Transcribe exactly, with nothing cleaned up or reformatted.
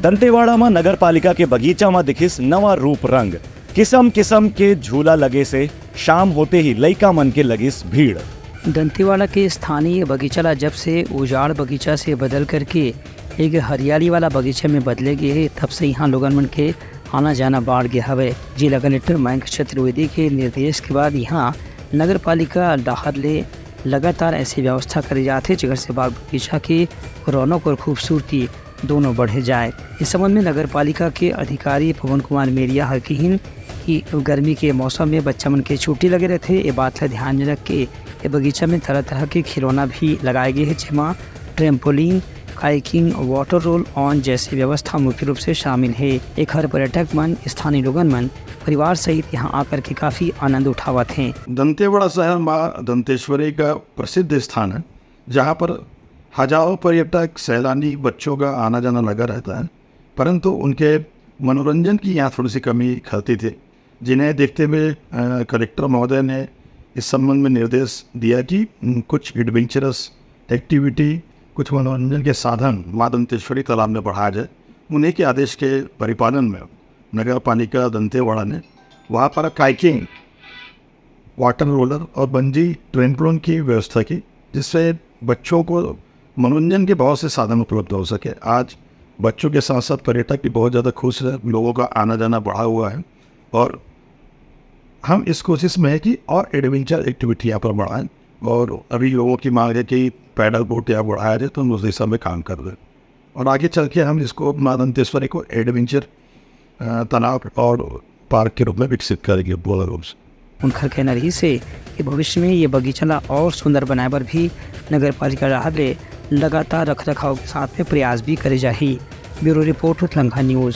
दंतेवाड़ा म नगर पालिका के बगीचा म दिखिस नवा रूप रंग। किसम किसम के झूला लगे से शाम होते ही लइका मन के लगिस भीड़। दंतेवाड़ा के स्थानीय बगीचा ला जब से उजाड़ बगीचा से बदल करके एक हरियाली वाला बगीचा में बदले गे हे, तब से यहाँ लोगन मन के आना जाना बाढ़ गे हवे। जिला कलेक्टर मयंक चतुर्वेदी के निर्देश के बाद यहाँ नगर पालिका डहार ले लगातार ऐसी व्यवस्था करे जाथे, जेकर से बाग बगीचा के रौनक और खूबसूरती दोनों बढ़े जाए। इस संबंध में नगर पालिका के अधिकारी पवन कुमार मेरिया ह किहिन कि गर्मी के मौसम में बच्चा मन के छुट्टी लगे रहथे, ये बात ला ध्यान में रख के ये बगीचा में तरह-तरह के खिलौना भी लगाए गे हे, जेमा trampoline, kayaking, water roll on जैसी व्यवस्था मुख्य रूप से शामिल हे। एखर पर्यटक मन, स्थानीय लोगन मन परिवार सहित यहाँ आकर के काफी आनंद उठावत हें। दंतेवाड़ा शहर माँ दंतेश्वरी का प्रसिद्ध स्थान है, जहाँ पर हजारों पर्यटक, सैलानी, बच्चों का आना जाना लगा रहता है, परंतु उनके मनोरंजन की यहाँ थोड़ी सी कमी खलती थी, जिन्हें देखते हुए, अ, कलेक्टर महोदय ने इस संबंध में निर्देश दिया कि, उम, कुछ एडवेंचरस एक्टिविटी, कुछ मनोरंजन के साधन माँ दंतेश्वरी तालाब में बढ़ाया जाए। उन्हीं के आदेश के परिपालन में नगर पालिका दंतेवाड़ा ने वहाँ पर काइकिंग, वाटर रोलर और बंजी ट्रेम्पोलिन की व्यवस्था की, जिससे बच्चों को मनोरंजन के बहुत से साधन उपलब्ध हो सके। आज बच्चों के साथ साथ पर्यटक भी बहुत ज़्यादा खुश है, लोगों का आना जाना बढ़ा हुआ है और हम इस कोशिश में हैं कि और एडवेंचर एक्टिविटी यहाँ पर बढ़ाएं। और अभी लोगों की मांग है कि पैडल बोट यहाँ बढ़ाया जाए, तो हम उस दिशा में काम कर रहे हैं और आगे चल के हम इसको माँ दंतेश्वरी को एडवेंचर, अ, तालाब और पार्क के रूप में विकसित करेंगे पूर्ण रूप से। उनखर कहना रहिस हे कि भविष्य में ये बगीचा ला और सुंदर बनाए बर भी नगर पालिका डहार ले लगातार रख रखाव के साथ में प्रयास भी करे जाही। Bureau report, Utlangha news.